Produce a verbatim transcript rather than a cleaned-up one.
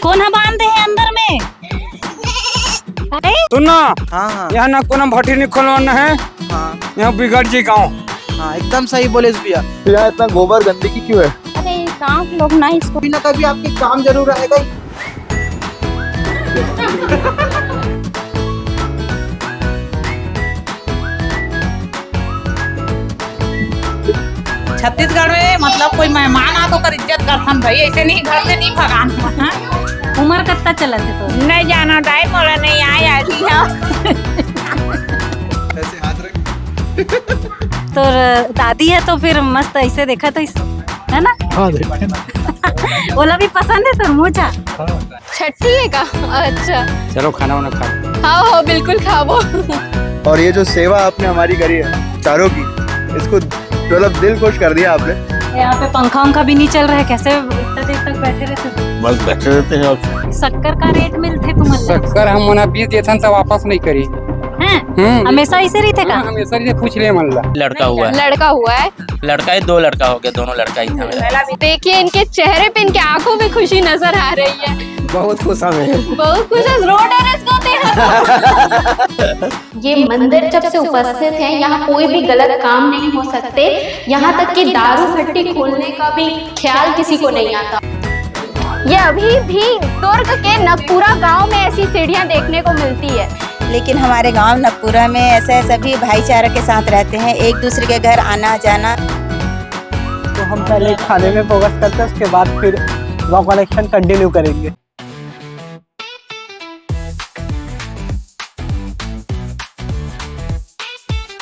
कोन ह बांध दे हे अंदर में? अरे, सुन ना, हाँ, हाँ। यहाँ ना कोनो भट्टी नहीं खोलवाना है, हाँ। यहाँ बिगड़ जी गाँव। हाँ, एकदम सही बोले भैया। तो यहाँ इतना गोबर गंदगी क्यों है? अरे, गाँव के लोग ना इसको कभी ना कभी आपके काम जरूर आएगा ही। छत्तीसगढ़ में मतलब कोई मेहमान आ तो ओकर इज्जत करथन भाई, ऐसे नहीं घर से नहीं भगान। हाँ? उम्र कत्ता चलत हे तोर? नहीं जाना दाई, मोला नहीं आया थी। हाँ। ऐसे हाथ रख। तोर दादी है तो फिर मस्त ऐसे देखा तो इस, है ना? हाँ, देखते हैं ना। ओला भी पसंद है तोर मुँह चा? हाँ। छठी है का? अच्छा। चलो खाना वाना खा। हाँ, हाँ, बिल्कुल खाबो। और ये जो सेवा आपने हमारी करी है चारों की, इसको मतलब दिल खुश कर दिया आपने। यहाँ पे पंखा उंखा भी नहीं चल रहा है, कैसे इतना देर तक बैठे रहते हो? बस बैठे रहते हैं और शक्कर का रेट मिलथे तुमन ला? शक्कर हम मना बीस देथन त वापस नहीं करी। हैं? हम्म। हमेशा ऐसे रहिथे का? हाँ, हमेशा ये पूछ ले मन ला। लड़का हुआ है। लड़का हुआ है। लड़का है, दो लड़का हो गया, दोनों लड़का ही था मेरा। देखिए इनके चेहरे पे, इनके आंखों में खुशी नजर आ रही है। बहुत खुश हमें। बहुत खुश है, रो डे रस को ते हैं। ये मंदिर जब से उपस्थित है, यहाँ कोई भी गलत काम नहीं हो सकते, यहाँ तक कि दारू भट्टी खोलने का भी ख्याल किसी को नहीं आता। ये अभी भी दुर्ग के नगपुरा गांव में ऐसी सीढ़ियां देखने को मिलती है। लेकिन हमारे गांव नगपुरा में ऐसे सभी भाईचारा के साथ रहते हैं, एक दूसरे के घर आना जाना। तो हम पहले खाने में फोकस करते हैं, उसके बाद फिर वॉक कलेक्शन कंटिन्यू करेंगे।